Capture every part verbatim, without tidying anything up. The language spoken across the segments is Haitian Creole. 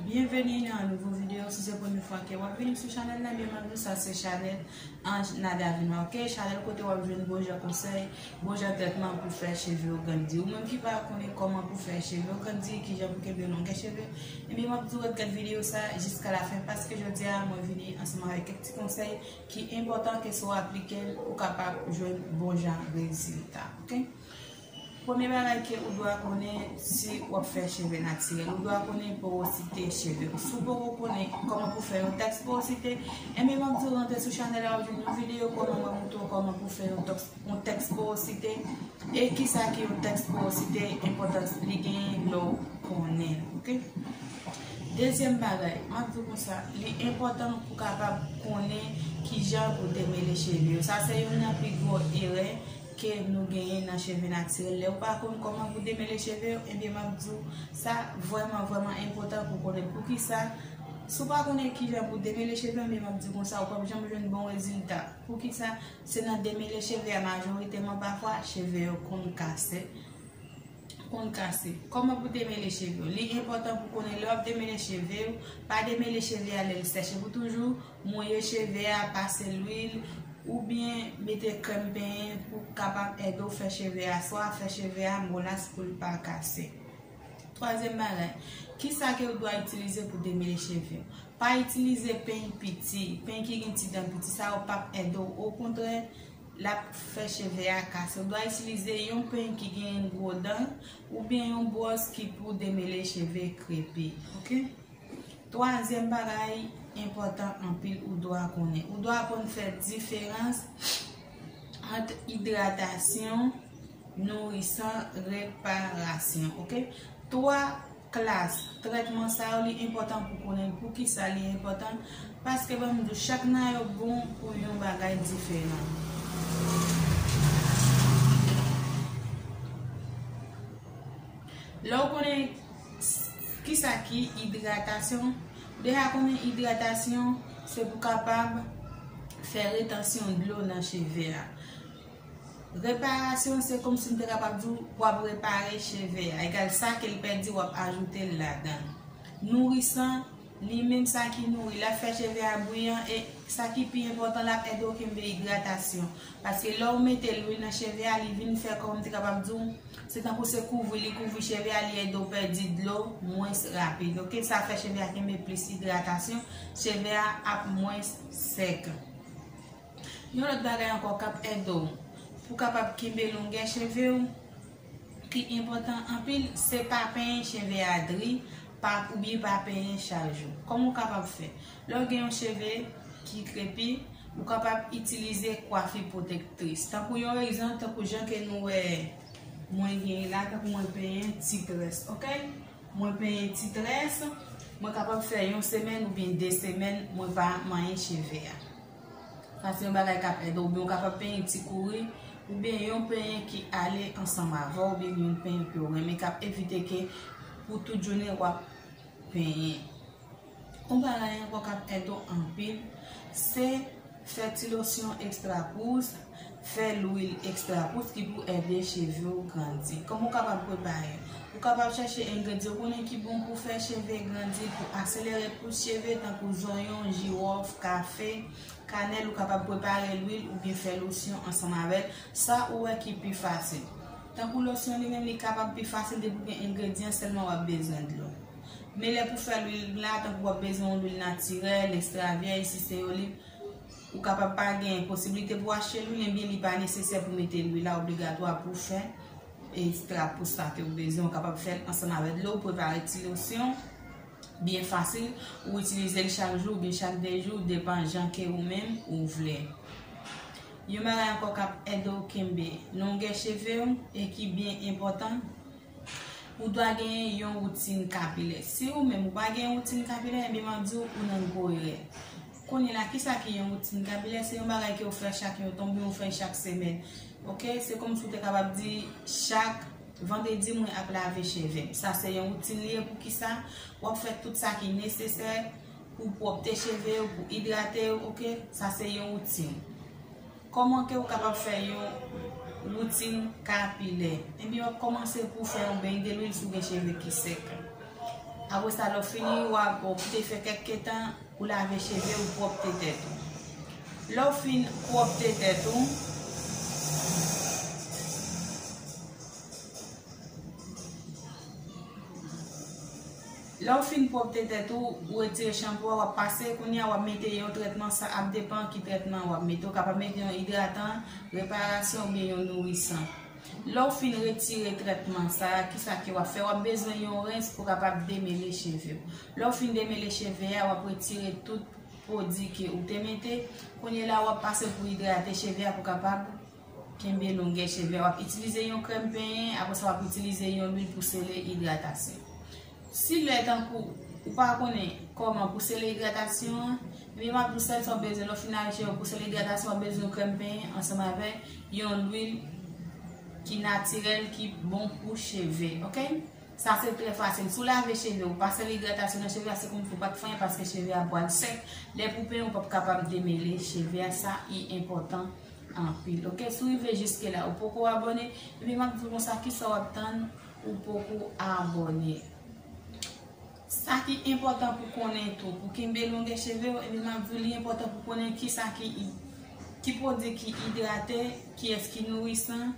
Byenveni nan yon nouvo videyo. Si se premye fwa ke w ap vini sou chanèl la, byen m ap di w sa se chanèl Ange Nada Vinoy, ok? Chanèl kote w ap jwenn bon jan konsèy, bon jan trètman pou fè cheve w grandi. Ou menm ki pa konnen kòman pou fè cheve w grandi, kijan pou kenbe longè cheve, ebyen m ap di w ret gad videyo sa jiska la fen, paske jodi a mwen vini ansanm avèk kèk ti konsèy ki enpòtan ke si w aplike l, ou kapab jwenn bon jan rezilta, ok? Premye bagay ke ou dwa konnen si w ap fè cheve natirèl, ou dwa konnen porosite cheve w. Si w poko konnen kòman pou fè yon tès porosite, enben m ap di w rantre sou chanèl la, w ap jwenn yon videyo kòman mwen montre w kòman pou fè yon tòks, yon tès porosite e kisa ki yon tès porosite, enpòtans li genyen lè w konnen l, ok? Dezyèm bagay, m ap di w konsa, li enpòtan pou kapab konnen kijan pou demele cheve yo. Sa se youn nan pi gwo erè ke nou genyen nan cheve natirèl. Lè ou pa konn kòman pou demele cheve w, ebyen m ap di w, sa vrèman, vrèman enpòtan pou konnen. Poukisa? Si w pa konnen kijan pou demele cheve w, ebyen m ap di w konsa, ou p ap janm jwenn bon rezilta. Poukisa? Se nan demele cheve a, majoritèman pafwa, cheve yo konn kase. Konn kase. Kòman pou demele cheve w? Li enpòtan pou konnen lè w ap demele cheve w, pa demele cheve a lè l sèch. Pou toujou mouye cheve a, pase lwil, oubyen mete krèm penyen pou kapab ede w fè cheve a, swa fè cheve a molas pou l pa kase. Twazyèm bagay, kisa ke w dwa itilize pou demele cheve w? Pa itilize peny piti, peny ki gen ti dan piti, sa yo p ap ede w. Okontrè, l ap fè cheve a kase. Ou dwa itilize yon peny ki gen gwo dan oubyen yon bwòs ki pou demele cheve krepi, ok? Twazyèm bagay enpòtan anpil ou dwa konnen. Ou dwa aprann fè diferans ant idratasyon, nourisan, reparasyon, ok? Twa klas trètman sa yo, li enpòtan pou konnen. Poukisa li enpòtan? Paske ban m di w, chak nan yo bon pou yon bagay diferan. Lè w konnen kisa ki idratasyon, ou deja konnen idratasyon se pou kapab fè retansyon dlo nan cheve a. Reparasyon, se kòmsi m te kapab di w, w ap repare cheve a. Egal sa ke l pèdi, w ap ajoute l ladan. Nourisan, li menm sa ki nouri, l ap fè cheve a briyan e sa ki pi enpòtan, l ap ede w kenbe idratasyon. Paske lè w mete lwil nan cheve a, li vin fè kòm m te kapab di w, se tankou se kouvri, li kouvri cheve a, li ede w pèdi dlo mwens rapid. Ok, sa fè cheve a kenbe plis idratasyon, cheve a ap mwens sèk. Yon lòt bagay ankò k ap ede w pou kapab kenbe longè cheve w, ki enpòtan anpil, se pa penyen cheve a dri, pa, oubyen pa penyen chak jou. Kòman w kapab fè? Lè w gen yon cheve ki krepi, ou kapab itilize kwafi pwotektris. Tankou yon egzanp, tankou jan ke nou wè mwen gen la, tankou mwen penyen ti très, ok? Mwen penyen ti très, mwen kapab fè yon semèn oubyen de semèn, mwen pa manyen cheve a. Sa se yon bagay k ap ede w, oubyen w kapab penyen ti kouri, oubyen yon penyen ki ale ansanm avè w, oubyen yon penyen ke w renmen, k ap evite ke pou tout jounen w ap penyen. Yon bagay ankò k ap ede w anpil, se fè ti losyon ekstra pous, fè lwil ekstra pous ki pou ede cheve w grandi. Kòman w kapab prepare? Ou kapab chèche engredyan ou konnen ki bon pou fè cheve grandi, pou akselere pous cheve, tankou zonyon, jiwòf, kafe, kanèl. Ou kapab prepare lwil oubyen fè losyon ansanm avè l, sa ou wè ki pi fasil. Tankou losyon li menm, li kapab pi fasil depi w gen engredyan, sèlman w ap bezwen dlo. Men lè pou fè lwil la, tankou w ap bezwen yon lwil natirèl, ekstra vèy, si se oliv, ou kapab pa gen posiblite pou w achte lwil, ebyen li pa nesesè pou mete lwil la obligatwa pou fè ekstra pous sa ke w bezwen. Ou kapab fè l ansanm avè dlo, ou prepare ti losyon byen fasil, ou itilize l chak jou oubyen chak de jou, depan jan ke ou menm ou vle. Yon bagay ankò k ap ede w kenbe longè cheve w e ki byen enpòtan, ou dwa genyen yon woutin kapilè. Si ou menm ou pa gen woutin kapilè, ebyen m ap di w, ou nan gwo erè. Kounye la, kisa ki yon woutin kapilè? Se yon bagay ke w fè chak yon tan oubyen w fè chak semèn. Ok? Se kòmsi w te kapab di chak vandredi mwen ap lave cheve m. Sa se yon woutin li ye. Poukisa? W ap fè tout sa ki nesesè pou pwòpte cheve w, pou idrate w, ok? Sa se yon woutin. Kòman ke w kapab fè yon woutin kapilè? Ebyen, w ap kòmanse pou fè yon beny de lwil si w gen cheve ki sèk. Apre sa, lè w fini, w ap, w kite fè kèk tan, ou lave cheve ou, pwòpte tèt ou. Lè w fin pwòpte tèt ou, lè w fin pwòpte tèt ou, ou retire chanpou a, w ap pase, kounye a w ap mete yon trètman, sa ap depann ki trètman w ap mete. Ou kapab mete yon idratan, reparasyon oubyen yon nourisan. Lè w fin retire trètman sa a, kisa ke w ap fè? W ap bezwen yon rens pou kapab demele cheve w. Lè w fin demele cheve a, w ap retire tout pwodui ke ou te mete. Kounye la, w ap pase pou idrate cheve a pou kapab kenbe longè cheve a. W ap itilize yon krèm penyen, apre sa w ap itilize yon lwil pou sele idratasyon. Si lè tankou ou pa konnen kòman pou sele idratasyon an, ebyen m ap di w sèl sa w bezwen lè w fin lave cheve w pou sele idratasyon, w ap bezwen yon krèm penyen ansanm avèk yon lwil ki natirèl, ki bon pou cheve, oke? Sa se trè fasil. Si w lave cheve w, pa sele idratasyon nan cheve a, se kòmsi w pa t fè anyen paske cheve a pral sèk. Lè pou penyen, ou p ap kapab demele cheve a, sa i enpòtan anpil, oke? Si w rive jiske la, ou poko abòne, ebyen m ap di w konsa, kisa w ap tann, ou poko abòne. Sa ki enpòtan pou konnen tou, pou kenbe longè cheve w, ebyen m ap di w li enpòtan pou konnen kisa ki, ki pwodui ki idrate, kiyès ki nourisan,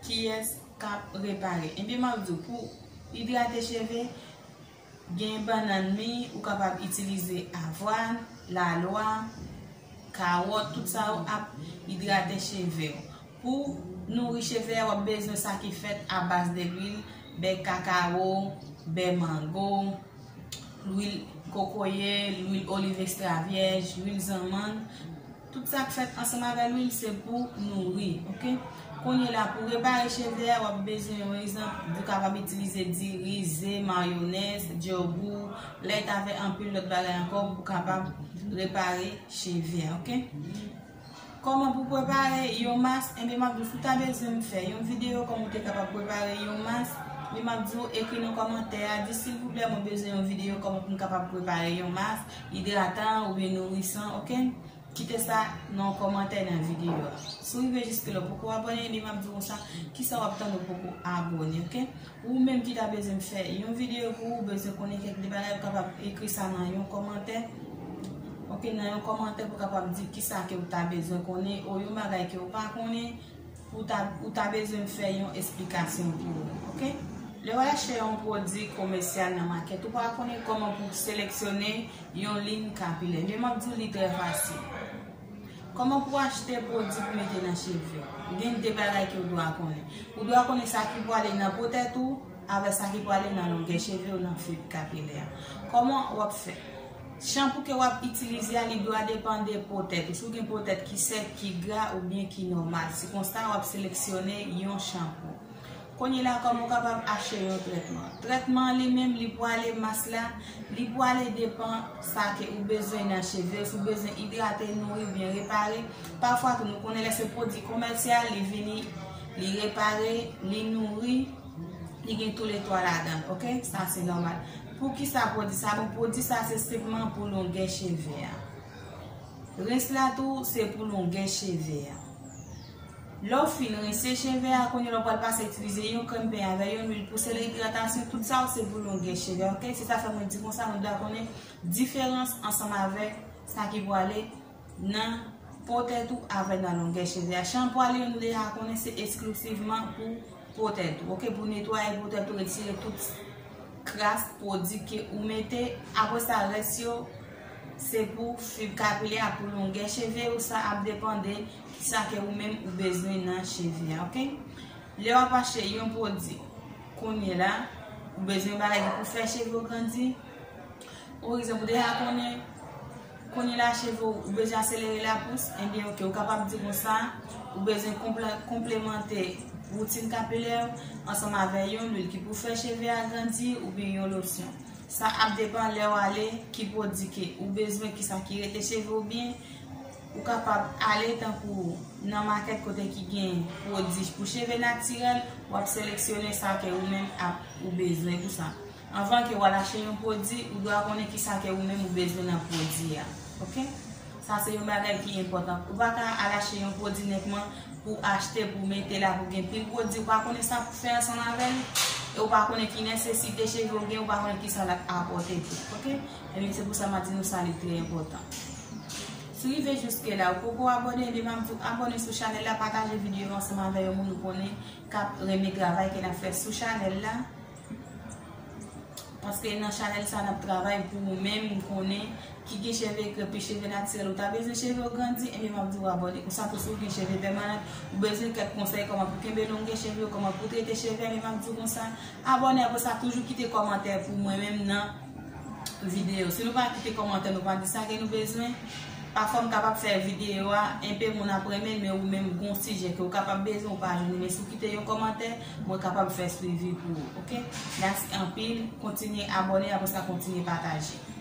kiyès k ap repare. Ebyen m ap di w, pou idrate cheve, gen bannann mi, ou kapab itilize avwàn, lalwa, kawòt, tout sa yo ap idrate cheve w. Pou nouri cheve a, w ap bezwen sa ki fèt a baz de lwil, bè kakawo, bè mango, lwil kokoye, lwil oliv ekstra vyèj, lwil zanmann. Tout sa k fèt ansanm avè lwil se pou nouri, oke? Kounye la, pou repare cheve a, w ap bezwen, yon egzanp, ou kapab itilize diri, ze, mayonèz, djogou, lèt avè anpil lòt bagay ankò pou kapab repare cheve a, oke? Kòman pou prepare yon mas? Enben, m ap di w, si w ta bezwen m fè yon videyo kòman w te kapab prepare yon mas, enben, m ap di w, ekri nan kòmantè a, di, silvouplè, mwen bezwen yon videyo kòman pou m kapab prepare yon mas idratan oubyen nourisan, oke? Kite sa nan kòmantè nan videyo a. Si w rive jiske la, w poko abòne, enben, m ap di w konsa, kisa w ap tann ou poko abòne, oke? Ou menm ki ta bezwen m fè yon videyo pou ou, bezwen konnen kèk de bagay, ou kapab ekri sa nan yon kòmantè. Oke, nan yon kòmantè pou kapab di kisa ke ou ta bezwen konnen, ou yon bagay ke ou pa konnen, ou ta, ou ta bezwen m fè yon esplikasyon pou ou, oke? Lè w al achte yon pwodui komèsyal nan makèt, ou pa konnen kòman pou seleksyone yon liy kapilè. Men m ap di w li trè fasil. Kòman pou achte pwodui pou mete nan cheve w? Gen de bagay ke w dwa konnen. Ou dwa konnen sa ki pou ale nan po tèt ou, avè sa ki pou ale nan longè cheve w, nan fib kapilè a. Kòman w ap fè? Chanpou ke w ap itilize a, li dwa depann de po tèt ou. Si w gen po tèt ki sèk, ki gra, oubyen ki nòmal. Si konsa, w ap seleksyone yon chanpou. Kounye la, kòman w kapab achte yon trètman? Trètman an li menm, li pwale mas la, li pwale depann sa ke ou bezwen nan cheve w, si w bezwen idrate, nouri oubyen repare. Pafwa tou, nou konnen lè se pwodui komèsyal, li vini, li repare, li nouri, li gen toulètwa ladan l, oke? Sa se nòmal. Poukisa pwodui sa bon? Pwodui sa se senpman pou longè cheve a. Rens la tou, se pou longè cheve a. Lè w fin rense cheve a, kounye la w pral pase itilize yon krèm penyen avè yon lwil pou sele idratasyon, tout sa yo se pou longè cheve a, oke? Se sa fè mwen di konsa, nou dwa konnen diferans ansanm avèk sa ki pwale nan po tèt ou avè nan longè cheve a. Chanpou a li, nou deja konnen se eksklisivman pou po tèt ou, oke? Pou netwaye po tèt ou, retire tout kras pwodui ke ou mete. Apre sa, rès yo, se pou fib kapilè a, pou longè cheve ou, sa ap depann de kisa ke ou menm ou bezwen nan cheve a, oke? Lè w ap achte yon pwodui, kounye la, ou bezwen bagay ki pou fè cheve w grandi. Ou egzanp, ou deja konnen, kounye la cheve w, ou bezwen aselere lapous, enben, oke, ou kapab di konsa, ou bezwen konple-, konplemante woutin kapilè w ansanm avè yon lwil ki pou fè cheve a grandi oubyen yon losyon. Sa ap depann lè w ale, ki pwodui ke ou bezwen, kisa ki rete cheve w byen. Ou kapab ale tankou nan makèt kote ki gen pwodui pou cheve natirèl, w ap seleksyone sa ke ou menm ap ou bezwen pou sa. Anvan ke w al achte yon pwodui, ou dwa konnen kisa ke ou menm ou bezwen nan pwodui a. Oke? Sa se yon bagay ki enpòtan. Ou pa ka al achte yon pwodui nèkman pou achte, pou mete la, pou gen pil pwodui, ou pa konnen sa pou fè ansanm avè l. e ou pa konnen ki nesesite cheve w gen, ou pa konnen kisa l ap apòte tou, oke? Ebyen, se pou sa m a di nou sa li trè enpòtan. Si w rive jiske la, ou poko abòne, ebyen, m ap di w abòne sou chanèl la, pataje videyo ansanm avè yon moun ou konnen k ap renmen travay ke n ap fè sou chanèl la. Paske nan chanèl sa n ap travay pou ou menm, m konnen, ki gen cheve krep, cheve natirèl, ou ta bezwen cheve w grandi, ebyen m ap di w abòne. Konsa tou si w gen cheve pèmanan, ou bezwen kèk konsèy kòman pou kenbe longè cheve w, kòman pou trete cheve, ebyen m ap di w konsa, abòne, apre sa toujou kite kòmantè pou mwen menm nan videyo. Si nou pa kite kòmantè, nou pa di sa ke nou bezwen, pafwa m kapab fè videyo a, enpe moun ap renmen l, men ou menm gon sijè ke ou kapab bezwen, ou pa jwenn li, men si w kite yon kòmantè, mwen kapab fè swivi pou ou, oke? Mèsi anpil, kontinye abòne, apre sa kontinye pataje.